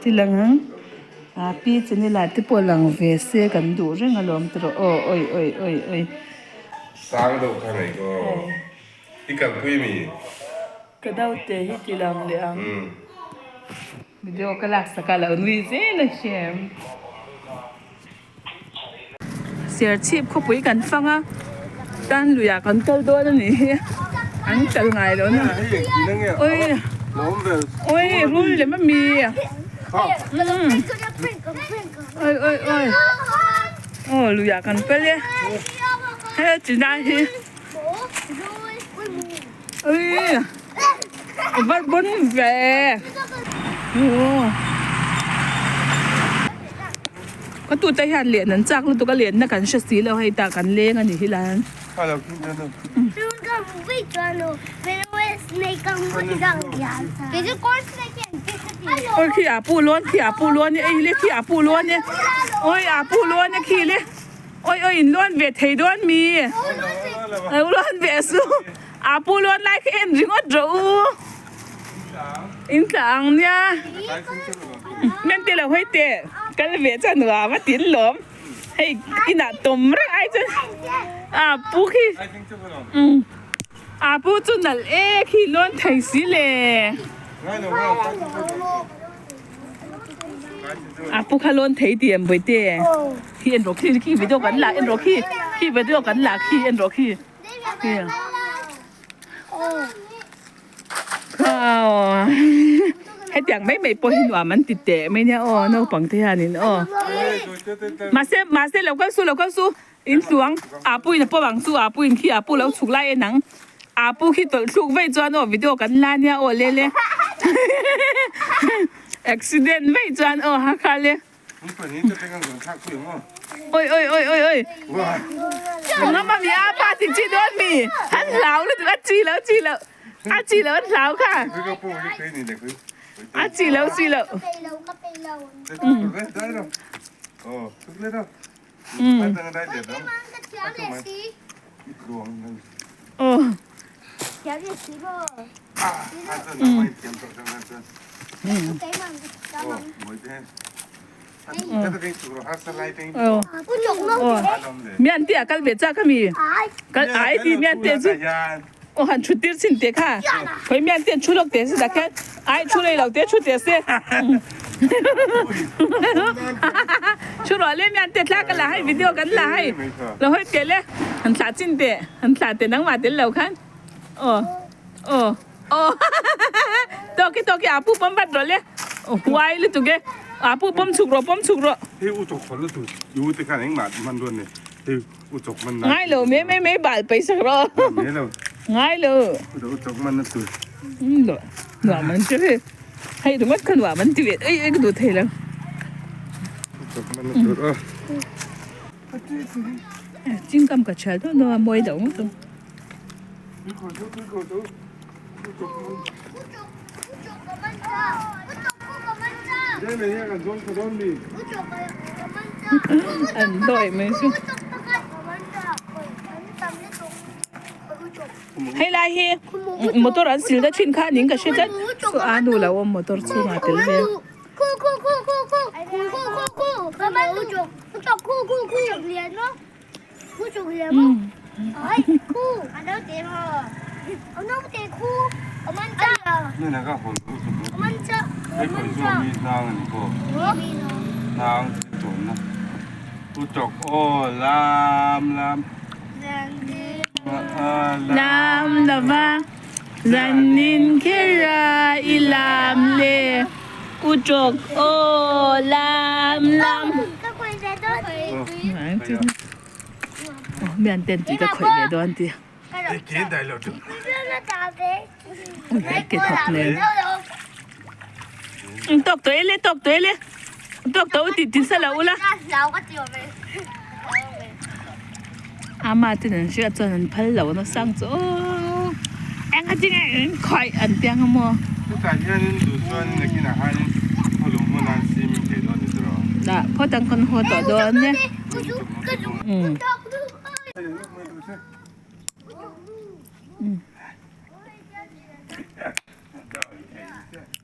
Ti lang ang ah pi Chanila te pawh lang ve se kan duh reng alawm tawh aw awi awi awi awi. Sang deuh kha nei ko i kalpui mi. Ka naute hi ti lang leh ang. Video ka lak sak a lo nui zel a hriam. Serchhip khawpui kan fang a, tan luiah kan kal dawn a nih hi, an kal ngai lo na. Oi oi rul lem a mi oi oi oi aw luiah kan kal e he chinai hi. Ui va bun ve ka tute hian len an chak lutuk a lenna kan hre si lo hei tah kan leng a nih hi lan. Oi khi a pu luan khi a pu luan e ei le khi a pu luan e oi a pu luan e khi le. Oi oi in luan ve thei dawn mi? Lo luan ve su. A pu luan lai kha en ringawt rawh u. In tla ang nia. Men te lo hawi teh. Kal ve chuan nuam a tin lawm. Hei inah tawm reng ai chuan a pu khi a pu chu nalh e khi luan thei si le. A pu kha lawn thei tih em Bawihte? Khi en rawh khi khi video kan la en rawh khi khi video kan la khi en rawh khi khi Aw hetiang mai mai pawh hi nuam an ti teh mai nia aw naupang te hianin aw mahse mahse lo kal su lo kal su in tluang a pu in a pawm ang chu a pu in khi a pu lo chhuk lai en ang a pu khi tawlh thluk vei chuan aw video kan la nia aw le le accident vei chuan aw ha kha le oi oi oi oi oi ngam a mi a pa ti chi dawn mi an hlau lutuk a chi lo chi lo a chi lo an hlau kha a chi lo chi lo. Mian te a kal ve chak ami kal ai ti mian te chu aw han thu tir chin te kha khoi mian te thu lawk te si dak hian ai thu lei lo te thu te se thu rawh le mian te thla ka la hei video kan la hei lo hawi te le han thlah chin te han thlah te nangmah tel lo khan aw aw aw tawk hi tawk hi a pu pawm vat rawh le huai lutuk e a pu pawm chhuk rawh pawm chhuk rawh. Hei u chawk khawl lutuk i u te khan engmah hman dawn nei hei. Ngai lo me me me bal paisa ro. Ngai lo. Lo nuam an ti ve. Hei ringawt kha nuam an ti ve. Ei ei ka duh thei lo. Chingkam ka chhial dawn dawn a mawi deuh ngawt ang. An dawi mai chu. Hei lai hi motor an sil na thin kha ning ka hre tlat. Chu a nu lo awm motor chhungah tel ve. Lam lova zanin khera i lam le u tawk aw lam lam. Mian ten tui ka khawih ve dawn ti. Ke thawk nen. Tawk tawh e le tawk tawh e le. Tawk tawh u tih ti sa lo ula. Ama ten an hriat chuan an phal lo nasang chu aw. Eng a tinge in khawih an ti ang a maw. Chutah hianin duh chuan nakinah hianin khawlung hmunah an swimming thei dawn ni chu rawh. Dah phawt ang kan haw tawh dawn nia.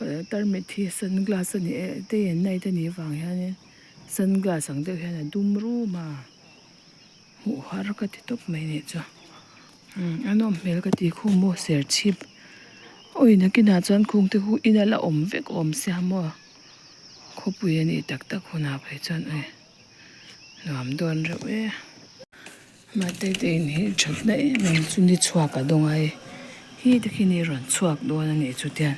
Tarmit hi sunglass a ni e day and night a nih vang hianin sunglass ang deuh hian a dum rum a hmuh har ka ti tawp mai nih chu a nawm hmel ka ti khu maw serchhip awi nakinah chuan khung te khu in a la awm vek awm sia maw khawpui a nih tak tak hunah phei chuan awi nuam dawn reuh e. Mahte te in hi thatna em em chu ni chhuak a dawng a hei hi te khi ni rawn chhuak dawn a nih chu tian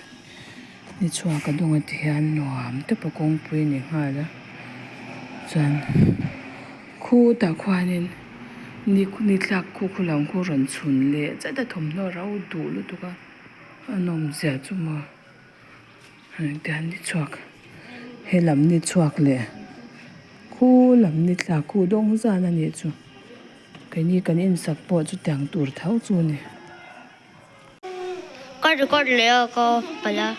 ni chhuak a dawng a ti hian nuam tawp a kawngpui a ni nghal a chuan khutah khuanin ni ni tlak khu khu lam khu rawn chhun leh zet a thawmhnaw ro duh lutuk a a nawm zia chu maw. Tihian ni chhuak he lam ni chhuak leh khu lam ni tla khu dawng zan a nih chu keini kan insak pawh chutiang tur tho chu a ni. Ka record leh a ka off palh a.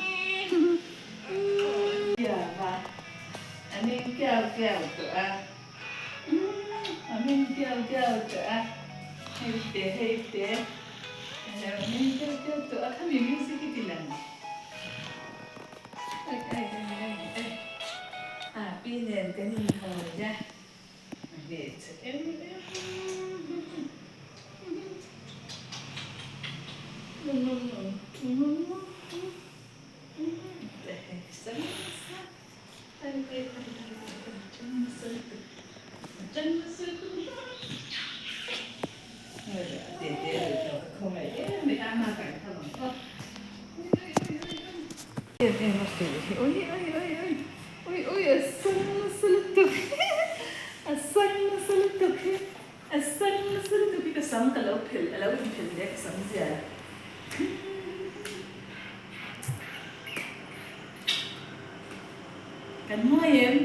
Kan mawi em?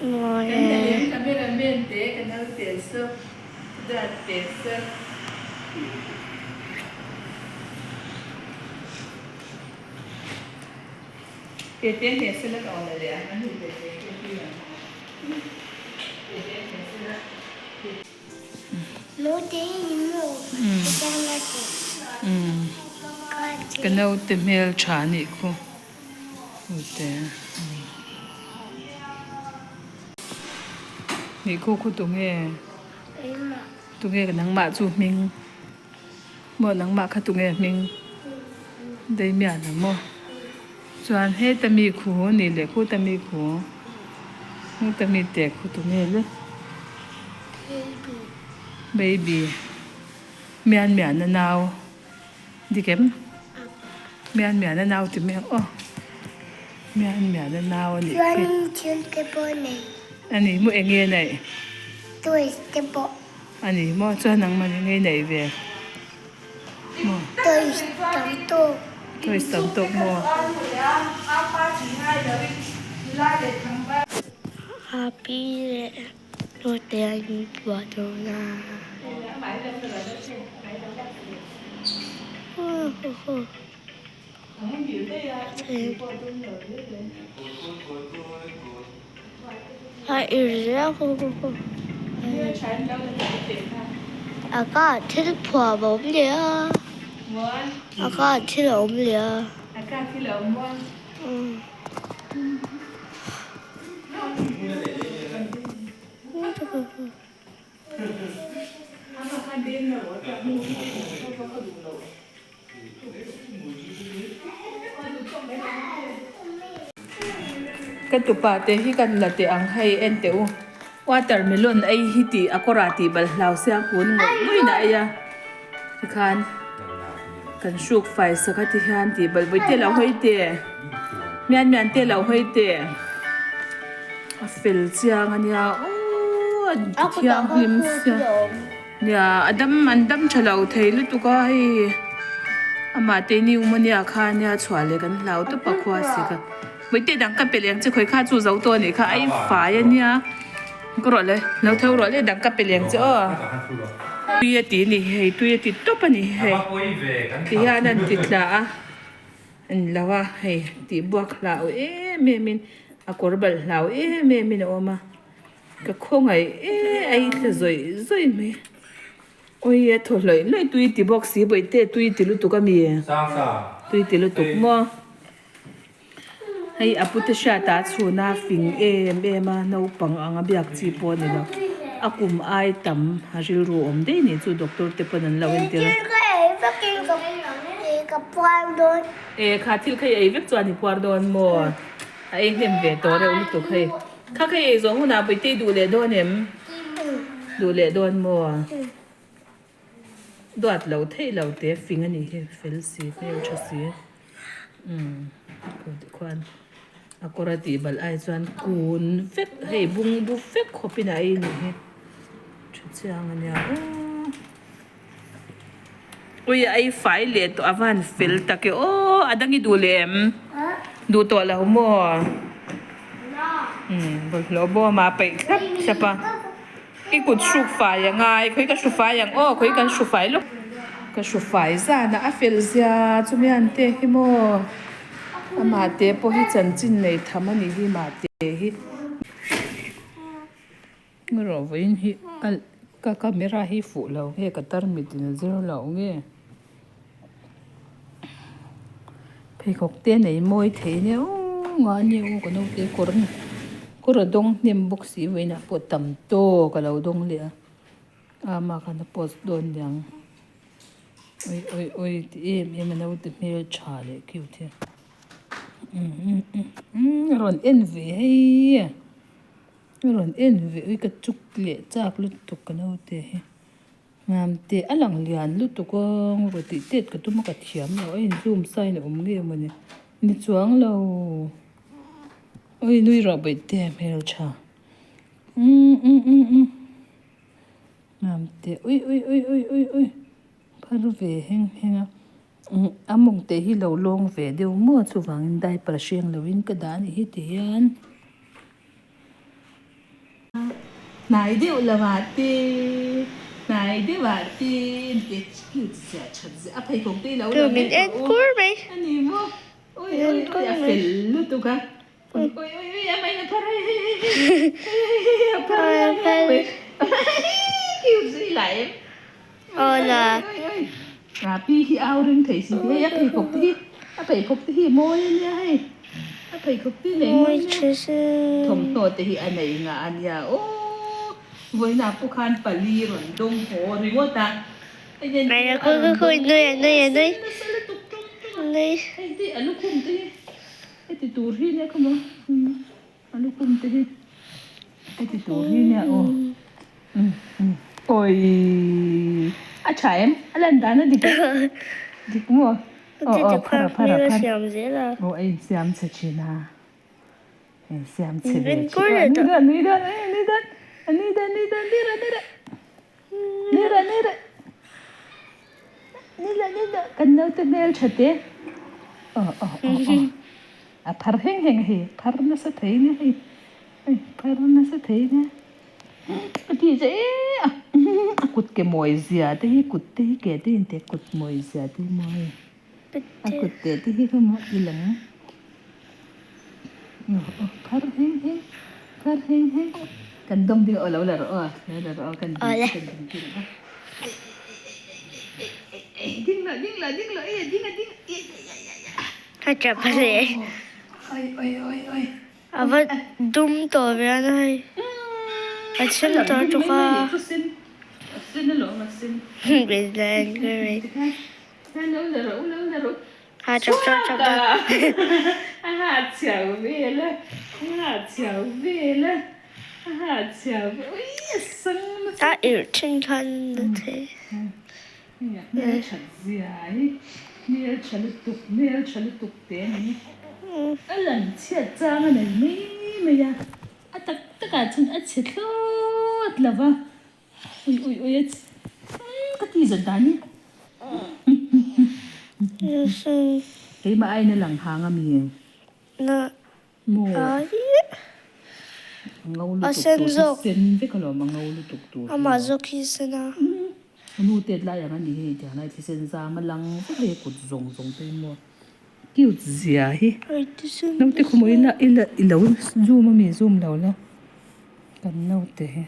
Mawi Kan nalh e. em? Cameraman te ka naute saw, ka dad te saw. Tete hne sela ka awm leh ang, a nu tete te hi ang. Tete hne sela. Ka naute hmeltha nih khu. Ute Nih khu khu tunge tunge ka nangmah chu hming maw nangmah kha tunge hming Damian a maw chuan heta mi khu nih leh khuta mi khu heta mi te khu tunge le baby mian mian a nau. Dik em? Mian mian a nau ti mai ang aw. Mian mian a nau a nih khi. Chuanin thil te pawh nei. A ni maw eng nge neih? Toys te pawh. A ni maw chuan nangmah eng nge neih ve? Maw? Toys tam tawk. Toys tam tawk maw? Happy leh Naute a in buah dawn a. A irh A ka ah thil phuah a awm leh a. A ka ah thil a awm leh a. Ka tupa te hi kan la teh ang hei en teh u watermelon ei hi tih a kawrah tih bal hlau sia kun ngawih ngawih na ei a tikhan kan hruk fai sak a tihian tih bal vawi te lo hawi teh mian mian te lo hawi teh a fel chiang a nia aww a thianghlim sia. Nia a dam an dam tha lo thei lutuk a hei amah te pneumonia kha nia chhuah leh kan hlau tawp a khua si kha hmeichhe dang ka pe leng che khawi kha chu zo tawh a nih kha a i fai a nia ka rawh le lo tho rawh le dang ka pe leng che aw tui a ti a ni hei tui a ti tawp a ni hei ti hian an ti tla a a ni lo a hei tih buak hlau em em in a kawr balh hlau em em in a awm a. Ka khawngaih e a i thla zawih zawih mai. Awi a thaw hlawih hlawih tui ti bawk si bawihte tui ti lutuk a mi? Tui ti lutuk maw? Hei a pute hriatah chhuna fing em em a naupang anga biak chi pawh a ni lo. A kum ai tam a rilru awm daih nih chu doctor te pawn an lo entir a. E kha thil kha i ei vek chuan i puar dawn maw? A ei hnem ve tawh reuh lutuk hei. Kha kha i ei zawh hunah Puite i duh leh dawn em? Duh leh dawn maw? Duat lo theih lo te fing a nih hi fel si hmel tha si. Umm khuan a kawr a tih balh ai chuan kun vek hei bungbu vek khawp in a ei nih hi. Tha chiang a nia aw. Ui a ei fai leh tawh a van fel tak e aw a dang i duh leh em? Duh tawh lo maw? Umm bawlhhlawh bawm a peih thlap thlap a. I kut hruk fai a ngai khawi ka hru fai ang aw khawi kan hru fai lawk. Ka hru fai zan a a fel zia chumi an te hi maw amah te pawh hi chanchin nei tham a nih hi mah te hi. Rawh vawiin hi a ka camera hi fuh lo nge ka tarmit in a zir lo nge pheikhawk te nei mawi thei nia aw nga nia aw ka naute kawr kawr a dawng hnem bawk si vawiinah pawh tam tawk a lo dawng leh a ama khan a post dawn niang ui ui ui ti em em a naute hmeltha leh cute hi umm a rawn en ve hei. A rawn en ve ui ka chuk leh chak lutuk ka naute hi Ngamte a lang lian lutuk a ngaw tih tet ka tum a ka thiam lo a in zoom sign a awm nge mawni ni chuang lo ui nui rawh bawihte hmeltha umm umm umm umm Ngamte ui ui ui ui ui ui phar ve heng heng a. A mawng te hi lo lawng ve deuh maw chuvangin diaper hreng lovin ka dah a nih hi ti hian hnai deuh lamah te hnai deuh ah te te cute zia that zia a pheikhawk te hi lo lang vek rawh u a ni maw ui ui ui a fel lutuk a ui ui ui a mai na phar hei hei hei hei hei hei a phar hei hei cute zui lah em. Awla. A pi hi au ring thei si hei a pheikhawk te hi a pheikhawk te hi mawi a nia hei a pheikhawk te nei mawi a nia thawmhnaw te hi a nei ngah a nia aw vawiinah pawh khan pali rawn dawng haw ringawt a hei a rawn dawng haw nasa lutuk tawng tawng a hei te a lukhum te hi heti tur hi nia kha maw A lukhum te hi heti tur hi nia aw awii a tha em a lan dan a dik em dik maw aw aw phar a phar a phar aw a insiam chhe thin a a insiam chhe ve thin a nui dawn nui dawn nui dawn nui dawn nui dawn nui rawh nui rawh nui rawh nui rawh nui rawh nui rawh kan naute hmeltha te aw aw aw aw. A phar heng heng a hei, phar nasa thei nia hei, hei phar nasa thei nia ka ti che e a a kut ke mawi zia te hi kut te hi ke te hi inte kut mawi zia te hi mawi a kut te te hi kha maw i lang aw aw phar heng heng phar heng heng kan dawm ding aw lo la rawh aw lo la rawh aw kan ding kan ding ding a ding lo ding lo ding lo e ding a ding e A tap a ni. A va dum tawh ve a hei. A chhim tawh tuk a. A tap tap tap a. A irh thin khan a thei. Hei a hmel that zia hi hmel tha lutuk hmel tha lutuk te a ni. A lan chhiat chang a nei mai mai a, a tak takah chuan a chhe thlawt lo va, ui ui ui a ka ti zat dan hi. Keimah aiin a lang hang a mi? Maw? A ngo lutuk tur hi sen vek alawm a ngo lutuk tur hi. Amah zawk hi sen a. A nu tet lai ang a ni hei tiang lai thisen zam a lang vek hei kut zawng zawng te hi maw cute zia hi. Naute khaw maw ila ila i lo zoom a mi zoom lo la kan naute hi.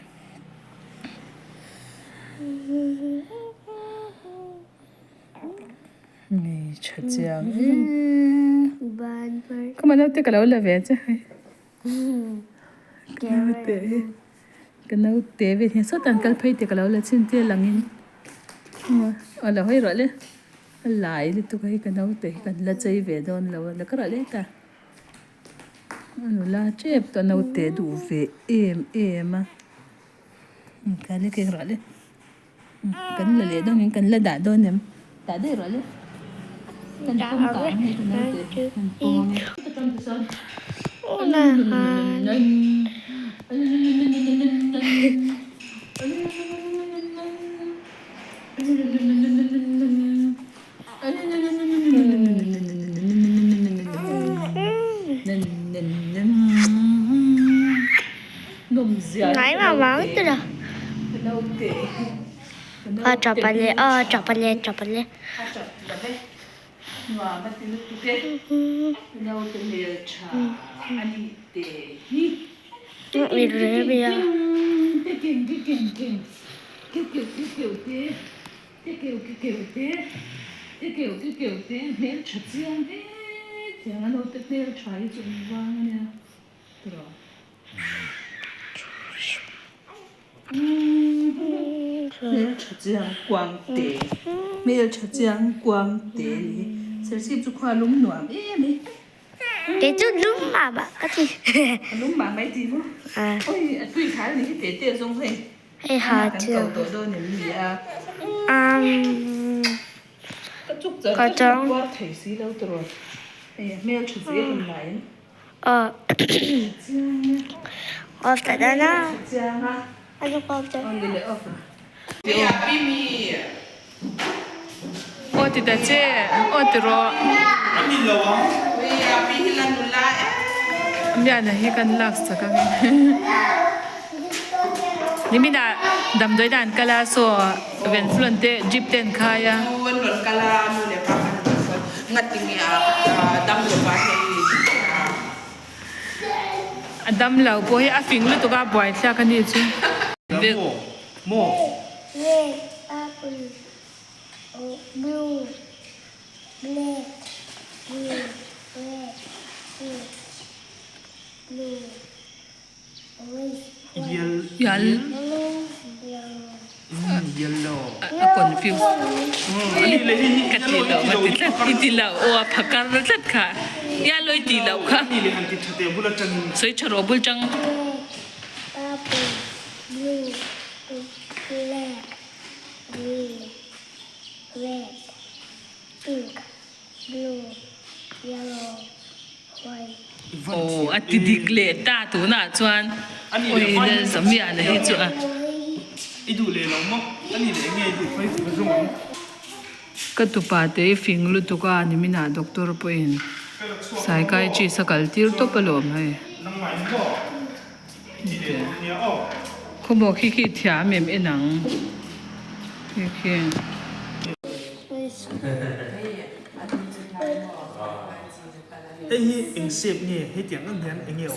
Ngei. Tha chiang e. Ka naute ka lo la ve che hei. Ka naute hi ka naute vel hian sawtah an kal phei tih ka lo la chhin tir langin aw lo hawi rawh le a lai lutuk a hei ka naute hi kan la chei ve dawn lo a la ka rawh le ta a nula tep tawh a naute duh ve em em a ka la keng rawh le. Kan la leh dawn em kan la dah dawn em dah daih rawh le kan pawm kang hei ka naute kan pawm ang e. Ngai mà vắng từ đâu à chọc bà lê à chọc bà lê chọc bà lê Ke keu ke keu te ke keu ke keu te hmel tha chiang e tiang a naute hmel tha hi chu an vang a nia tiraw hmel tha chiang kuang te hmel tha chiang kuang te a ni hi serchhip chu khua lum nuam em e. Kei chu lum mah mah ka ti a lum mah mai ti maw oi a tui khai a ni hi te te zawng hei. Hei ha Kan chu ko tawh dawn em ni a? Um Ka chuk char ka ka chang. puar thei si lo tiraw. Hei a hmel tha zel ang lain. Aw. Chiang e. Off ta dan a. Chiang a. A lu off ta. Aw ni le off a. Aw ti ta che aw ti rawh. Miana hi kan lak sak ang e. Niminah damdawi dan kal a saw venflon te jeep te an khai a. A damlo pawh hi a fing lutuk a buaithlak a ni chu. Red, purple, blue, black, green, red, pink, blue, orange, white, yellow, yellow a confuse ka ti lo ka ti tlat i ti lo aw a phakar tlat kha yellow i ti lo kha sawi tha rawh bul tang. Purple, blue, Black, green, red, pink, blue, yellow, white. Aw a ti dik leh ta tunah chuan awi Lalzamiana hi chu a. Ka tupa te i fing lutuk a niminah doctor pawhin psychiatrist a kal tir tawp alawm hei. Khawmaw khi khi thiam em en ang khi khi.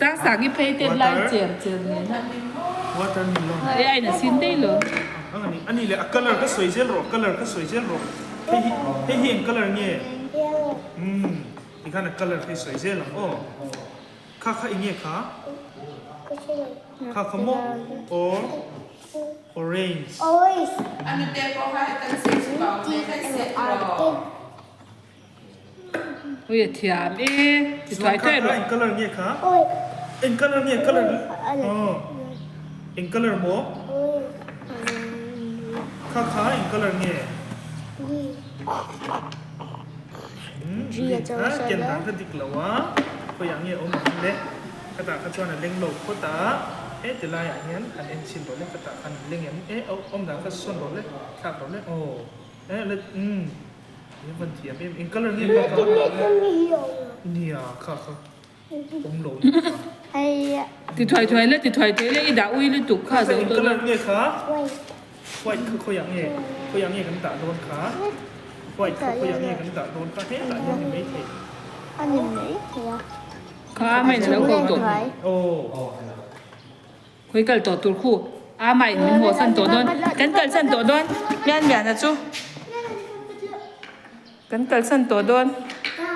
Sang sang i phei te lai cher cher nen a. E ai na sin dei lo. Kha kha enge kha? Kha kha maw? Or orange. Ui a thiam e ti thuai thuai rawh. Eng colour nge kha? Eng colour nge colour? Eng colour maw? Kha kha eng colour nge? Kha ken dan kha dik lo a, khawiah nge awm ang le? Khatah kha chuan a leng lo phawt a, he ti laiah hian han en chhin rawh le, khatah khan leng em e awm dan kha sawn rawh le, thlak rawh le aw e le umm i van thiam em eng colour nge kha kha nia kha kha awm lo nih kha. Ti thuai thuai le ti thuai thuai le i dah ui lutuk kha zo Eng colour nge kha? White kha khawiah nge khawiah nge kan dah dawn kha white kha khawiah nge kan dah dawn kha hetah hian ni maithei A ni maithei a. Kha a main a lo ko tawh. Aw. Khawi kal tawh tur khu a main min haw san tawh dawn kan kal san tawh dawn mian mian a chu. Kan kalsan tawh dawn.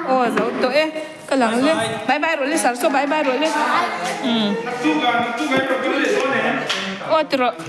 Aw zo tawh e. Ka lang le. Bye bye rawh le sar saw bye bye rawh le. Umm. Aw ti rawh.